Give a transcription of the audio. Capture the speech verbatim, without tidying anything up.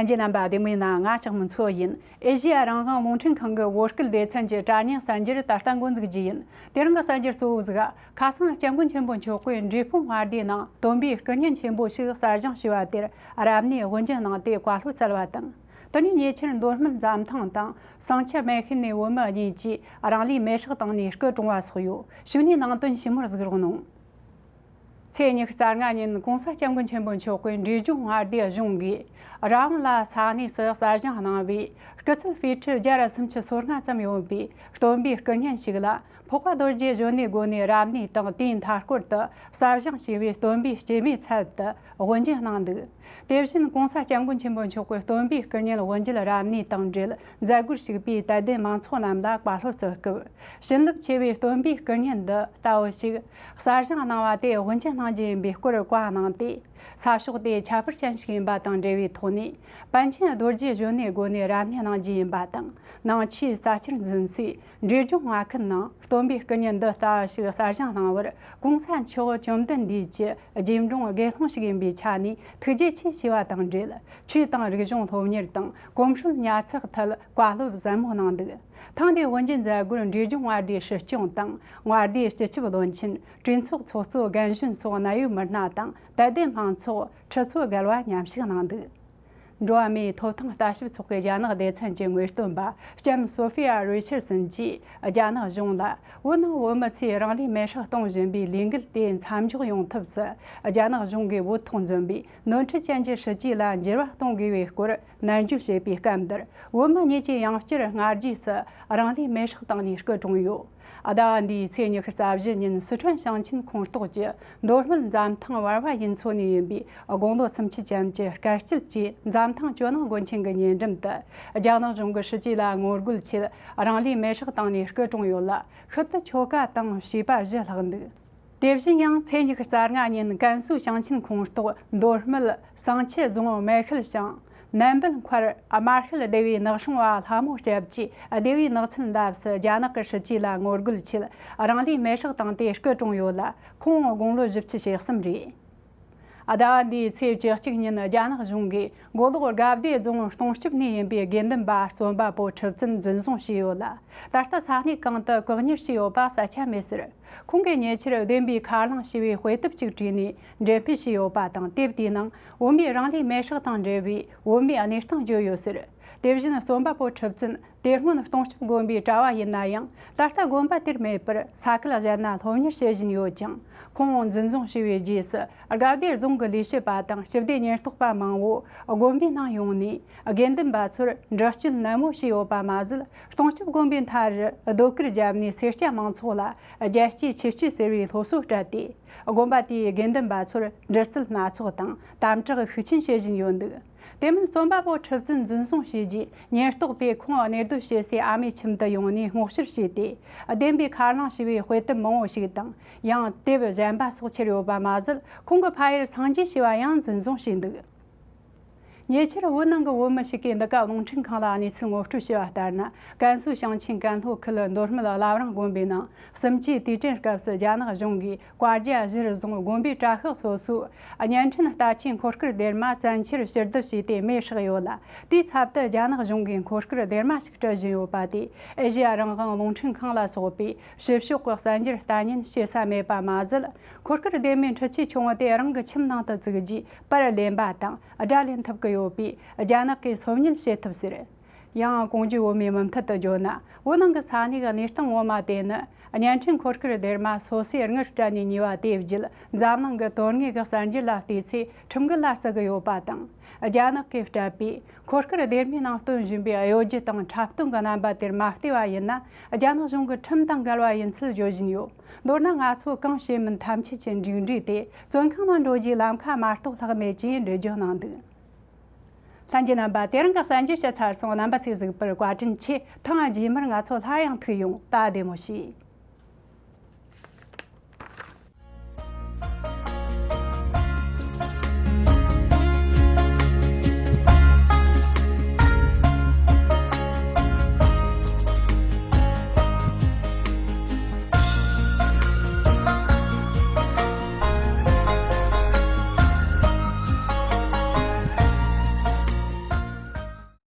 ལྷན་རྒྱས་རྣམ་པ་བདེ་མོ་ཡིན་ན། ང་ལྕགས་མོ་མཚོ་ཡིན། ཨེ་ཤེ་ཡ་རང་དབང་རླུང་འཕྲིན་ཁང་གི་བོད་སྐད་སྡེ་ཚན་གྱི་དྲ་བརྙན་གསར་འགྱུར་ད་ལྟ་འགོ་འཛུགས་རྒྱུ་ཡིན། དེ་རིང་གི་གསར་འགྱུར་གཙོ་བོ་ཟིག་ཁ་སང་སྐྱབས་མགོན་ཆེན་པོ་མཆོག་གིས་འབྲས་སྤུངས་མངའ་སྡེའི་ནང་སྟོན་པའི་སྐུ་བརྙན་ཆེན་པོ་ཞིག་གསར་བཞེངས་བྱས་པ་དེར་རབ་གནས་དབུ་འབྱེད་གནང་སྟེ་བཀའ་སློབ་སྩལ་བ་དང་། དེ་ནས་ཉེ་ཆར་མདོ་སྨད་འཛམ་ཐང་དང་ཟངས་ཆུ་སྨད་ཤུལ་ནས་བོད་མི་གཉིས་ཀྱིས་རང་ལུས་མེ་སྲེག་བཏང་ནས་སྐུ་གྲོངས་པ་སོགས་ཡོད། གཞུག་ནས་ནང་དོན་ཞིབ་མོར་གཟིགས་རོགས་གནང་། ཚེས་ཉི་ཤུ་རྩ་ལྔ་ཉིན་༸གོང་ས་༸སྐྱབས་མགོན་ཆེན་པོ་མཆོག་གིས་འབྲས་ལྗོངས་མངའ་སྡེའི་གཞུང་གིས་རང་དབང་ལ་ས་གནས་སུ་གསར་བཞེངས་གནང་བའི་སྐུ་ཚད་བྷི་ཊི་བརྒྱ་ར་སུམ་ཅུ་སོ་ལྔ་ཙམ་ཡོད་པའི་སྟོན་པའི་སྐུ་བརྙན་ཞིག་ལ། འཕགས་པ་རྡོ་རྗེ་གཞོན་ནུའི་སྒོ་ནས་རབ་གནས་དང་། དེའི་མཐའ་སྐོར་དུ་གསར་བཞེངས་བྱས་པའི་སྟོན་པའི་སྐྱེད་མོས་ཚལ་དུ་དབུ་འབྱེད་གནང་འདུག། དེ་བཞིན་༸གོང་ས་༸སྐྱབས་མགོན་ཆེན་པོ་མཆོག་གི་སྟོན་པའི་སྐུ་བརྙན་དབུ་འབྱེད་རབ་གནས་དང་འབྲེལ་མཛད་སྒོར་ཞུགས་པའི་དད་ལྡན་མང་ཚོགས་རྣམས་ལ་བཀའ་སློབ་སྩལ་སྐབས། བྱིན་རླབས་ཆེ་བའི་སྟོན་པའི་སྐུ་བརྙན་འདི་ལྟ་བུ་ཞིག་གསར་བཞེངས་གནང་བ་དེ་དབུ་འབྱེད་གནང་རྒྱུ་ཡིན་པའི་སྐོར་བཀའ་གནང་སྟེ། ས་ཕྱོགས་དེ་ཁྱད་པར་ཅན་ཞིག་ཡིན་པ་དང་འབྲེལ་བའི་ཐོག་ནས། པཎ་ཆེན་རྡོ་རྗེ་གཞོན་ནུའི་སྒོ་ནས་རབ་གནས་གནང་རྒྱུ་ཡིན་པ་དང་། ནང་ཆོས་རྩ་ཆེར་འཛིན་སའི་འབྲས་ལྗོངས་མངའ་ཁུལ་ནང་སྟོན་པའི་སྐུ་བརྙན་འདི་ལྟ་བུ་ཞིག་གསར་བཞེངས་གནང་བར་༸གོང་ས་མཆོག་བཅོམ་ལྡན་འདས་ཀྱི་རྗེས་འབྲང་དགེ་སློང་ཞིག་ཡིན་པའི་ཆ་ནས་ཐུགས་རྗེ་ཆེ་ཞུ་བ་དང་འབྲེལ། ཆོས་དང་རིག་གཞུང་སློབ་གཉེར་དང་གོམས་སྲོལ་ཉར་ཚགས་ཐད་བཀའ་སློབ་ཟབ་མོ་གནང་འདུག། ཐེངས་འདིའི་དབུ་འབྱེད་མཛད་སྒོར་འབྲས་ལྗོངས་མངའ་སྡེའི་སྲིད་སྐྱོང་དང་། མངའ་སྡེའི་སྤྱི་ཁྱབ་བློན་ཆེན། གྲོས་ཚོགས་ཚོགས་གཙོ་རྒན་གཞོན་སོགས་གནད་ཡོད་མི་སྣ་དང་དད་ལྡན་མང་ཚོགས་ཁྲི་ཚོ་བརྒལ་བ་མཉམ་ཞུགས་གནང་འདུག། འགྲོ་བ་མིའི་ཐོབ་ཐང་ལྟ་ཞིབ་ཚོགས་པའི་རྒྱ་ནག་སྡེ་ཚན་གྱི་ངོས་སྟོན་པ་ལྕམ་སོ་ཧྥི་ཡ་རི་ཆར་སན་གྱིས་རྒྱ་ནག་གཞུང་ལ། བོད་ནང་བོད་མི་ཚོས་རང་ལུས་མེར་སྲེག་གཏོང་བཞིན་པའི་ལས་འགུལ་དེ་མཚམས་འཇོག་ཡོང་ཐབས་སུ། རྒྱ་ནག་གཞུང་གིས་བོད་ཐོག་འཛིན་པའི་ནོར་འཁྲུལ་ཅན་གྱི་སྲིད་ཇུས་ལ་འགྱུར་བ་གཏོང་དགོས་པའི་སྐོར་ནན་བརྗོད་བྱེད་པའི་སྐབས་འདིར། བོད་མི་གཉིས་ཀྱིས་ཡང་བསྐྱར་སྔ་རྗེས་སུ་རང་ལུས་མེར་སྲེག་བཏང་ནས་སྐུ་གྲོངས་ཡོད། ཟླ་བ་འདིའི་ཚེས་ཉི་ཤུ་རྩ་བཞི་ཉིན་སི་ཁྲོན་ཞིང་ཆེན་ཁོངས་གཏོགས་ཀྱི་མདོ་སྨད་འཛམ་ཐང་བར་བ་ཡུལ་ཚོ་ནས་ཡིན་པའི་དགུང་ལོ་སུམ་ཅུ་ཅན་གྱི་སྐར་སྐྱིད་ཀྱིས་འཛམ་ཐང་ཇོ་ནང་དགོན་ཆེན་གྱི་ཉེ་འགྲམ་དུ། རྒྱ་ནག་གཞུང་གི་སྲིད་ཇུས་ལ་ངོ་རྒོལ་ཆེད་རང་ལུས་མེར་སྲེག་བཏང་ནས་སྐུ་གྲོངས་ཡོད་ལ། ཤུལ་དུ་ཆོ་ག་དང་བྱིས་པ་བཞི་ལྷག་འདུག། དེ་བཞིན་ཡང་ཚེས་ཉི་ཤུ་རྩ་ལྔ་ཉིན་ཀན་སུའུ་ཞིང་ཆེན་ཁོངས་གཏོགས་མདོ་སྨད་ཟངས་ཆུ་རྫོང་སྨད་ཤུལ་ཞང་ནན་པན་མཁར་དམར་ཤུལ་སྡེ་བའི་ནགས་སྲུང་བ་ལྷ་མོ་སྐྱབས་ཀྱིས་སྡེ་བའི་ནགས་ཚལ་འདབས་སུ་རྒྱ་ནག་གི་སྲིད་ཇུས་ལ་ངོ་རྒོལ་ཆེད་རང་ལུས་མེར་སྲེག་བཏང་སྟེ་སྐུ་གྲོངས་ཡོད་ལ། ཁོང་དགུང་ལོ་བཞི་བཅུ་ཞེ་གསུམ་རེད། ཟླ་བ་འདིའི་ཚེས་བཅུ་གཅིག་ཉིན་རྒྱ་ནག་གཞུང་གིས་མགོ་ལོག་དགའ་བདེ་རྫོང་སྟོང་སྐྱིད་ནས་ཡིན་པའི་དགེ་འདུན་པ་རྩོམ་པ་པོ་ཁྲི་བཙུན་འཛིན་བཟུང་བྱས་ཡོད་ལ། ད་ལྟ་ས་གནས་གང་དུ་བཀག་ཉར་བྱས་ཡོད་པ་གསལ་ཆ་མེད་ཟེར། ཁོང་གིས་ཉེ་ཆར་བདེན་པའི་ཁ་རླངས་ཞེས་པའི་དཔེ་དེབ་ཅིག་བྲིས་ནས་འགྲེམས་སྤེལ་བྱས་ཡོད་པ་དང་། དེབ་དེའི་ནང་བོད་མིའི་རང་ལུས་མེར་སྲེག་དང་འབྲེལ་བའི་བོད་མིའི་གནས་སྟངས་བརྗོད་ཡོད་ཟེར། དེ་བཞིན་རྩོམ་པ་པོ་ཁྲི་བཙུན་དེ་སྔོན་སྟོང་སྐྱིད་དགོན་པའི་གྲྭ་བ་ཡིན་ན་ཡང་། ད་ལྟ་དགོན་པ་དེར་མེད་པར་ས་ཁུལ་གཞན་ན་སློབ་གཉེར་བྱེད་བཞིན་ཡོད་ཅིང་། ཁོང་འཛིན་བཟུང་བྱས་པའི་རྗེས་སུ་དགའ་བདེ་རྫོང་གི་ལས་བྱེད་པ་དང་ཞི་བདེ་ཉེན་རྟོག་པ་མང་བོ་དགོན་པའི་ནང་ཡོང་ནས་དགེ་འདུན་པ་ཚོར་འདྲི་གཅོད་ནན་མོ་བྱས་ཡོད་པ་མ་ཟད། སྟོང་སྐྱིད་དགོན་པའི་མཐའ་རུ་རྡོ་སྐུར་བརྒྱབ་ནས་སེར་སྐྱ་མང་ཚོགས་ལ་རྒྱལ་གཅེས་ཆེ་བསྐྱེད་ཟེར་བའི་སློབ་གསོ་སྤྲད་དེ། དགོན་པ་དེའི་དགེ་འདུན་པ་ཚོར་འདྲི་རྩད་སྣ་ཚོགས་དང་དམ་དྲག་ཤུགས་ཆེན་བྱེད་བཞིན་ཡོད་འདུག། དེ་མིན་རྩོམ་པ་པོ་ཁྲི་བཙུན་འཛིན་བཟུང་བྱས་རྗེས། ཉེན་རྟོག་པས་ཁོང་གནས་སྡོད་བྱེད་སའི་ཨ་མའི་ཁྱིམ་དུ་ཡོང་ནས་སྔོག་བཤེར་བྱས་ཏེ། བདེན་པའི་ཁ་རླངས་ཞེས་པའི་དཔེ་དེབ་མང་བོ་ཞིག་དང་། ཡང་དེབ་གཞན་པ་སོགས་ཁྱེར་ཡོད་པ་མ་ཟད། ཁོང་གི་ཕ་ཡུལ་སངས་རྒྱས་ཞེས་པ་ཡང་འཛིན་བཟུང་བྱས་འདུག། ཉེ་ཆར་བོད་ནང་གི་བོད་མི་ཞིག་གིས་འདི་ག་རླུང་འཕྲིན་ཁང་ལ་གནས་ཚུལ་ངོ་སྤྲོད་བྱས་པ་ལྟར་ན། ཀན་སུའུ་ཞིང་ཆེན་ཀན་ལྷོ་ཁུལ་མདོ་སྨད་བླ་བྲང་དགོན་པའི་ནང་། གསུམ་བཅུའི་དུས་དྲན་སྐབས་སུ་རྒྱ་ནག་གཞུང་གིས་བཀའ་རྒྱ་གཞིར་བཟུང་དགོན་པའི་གྲྭ་ཤག་སོ་སོའི་བརྙན་འཕྲིན་ལྟ་ཆས་འཁོར་སྐར་སྡེར་མ་བཙན་ཕྱིར་ཕྱིར་བསྡུ་བྱས་ཏེ་མེ་བསྲེགས་ཡོད་ལ། དེའི་ཚབ་ཏུ་རྒྱ་ནག་གཞུང་གིས་འཁོར་སྐར་སྡེར་མ་ཞིག་སྤྲོད་བཞིན་ཡོད་པ་དེ་ཨེ་ཤེ་ཡ་རང་དབང་རླུང་འཕྲིན་ཁང་ལ་སོགས་པས་ཕྱི་ཕྱོགས་ཀྱི་གསར་འགྱུར་ལྟ་ཉན་བྱེད་ས་མེད་པ་མ་ཟད། འཁོར་སྐར་སྡེར་མའི་འཕྲུལ་ཆས་ཆུང་ངུ་དེ་རང་གི་ཁྱིམ་ནང་དུ་བཙུགས་རྗེས་པར་ལེན་པ་དང་སྒྲ་ལེན་ཐུབ་ཀྱི་ཡོད་པས། རྒྱ་ནག་གིས་སོམ་ཉི་བྱེད་ཐུབ་ཟེར། ཡང་གོང་བརྗོད་བོད་མིའི་མུ་མཐུད་དུ་བརྗོད་ན། བོད་ནང་གི་ས་གནས་ཀྱི་གནས་སྟངས་ངོ་མ་དེ་ནི། བརྙན་འཕྲིན་འཁོར་སྐར་སྡེར་མ་སོ་སོས་དངུལ་སྤྲད་ནས་ཉོས་པ་དེའི་རྒྱུད་འཛམ་གླིང་གི་དོན་དངོས་ཀྱི་གསར་འགྱུར་ལ་བལྟས་ཚེ་ཁྲིམས་འགལ་ལ་བརྩི་གི་ཡོད་པ་དང་། རྒྱ་ནག་གིས་སྤྲད་པའི་འཁོར་སྐར་སྡེར་མའི་ནང་སྟོན་བཞིན་པའི་གཡོ་སྒྱུ་དང་འཁྲབ་སྟོན་གྱི་རྣམ་པ་དེར་མ་བལྟས་པ་ཡིན་ན། རྒྱ་ནག་གཞུང་གི་ཁྲིམས་དང་འགལ་བ་ཡིན་ཚུལ་བརྗོད་བཞིན་ཡོད། མདོར་ན། ང་ཚོ་གང་བྱེད་མིན་ཐམས་ཅད་ཀྱི་མཇུག་འབྲས་དེ་བཙོན་ཁང་ནང་འགྲོ་རྒྱུའི་ལམ་ཁ་མ་གཏོགས་ལྷག་མེད་ཅེས་འགྲེལ་བརྗོད་གནང་འདུག། ལྷན་རྒྱས་རྣམ་པ། དེ་རིང་གི་གསར་འགྱུར་ཞུས་ཚར་སོང་། རྣམ་པ་ཚོས་གཟིགས་པར་བཀའ་དྲིན་ཆེ། ཐེངས་རྗེས་མར་ང་ཚོ་སླར་ཡང་ཐུག་ཡོང་། ད་བདེ་མོ་བྱོས།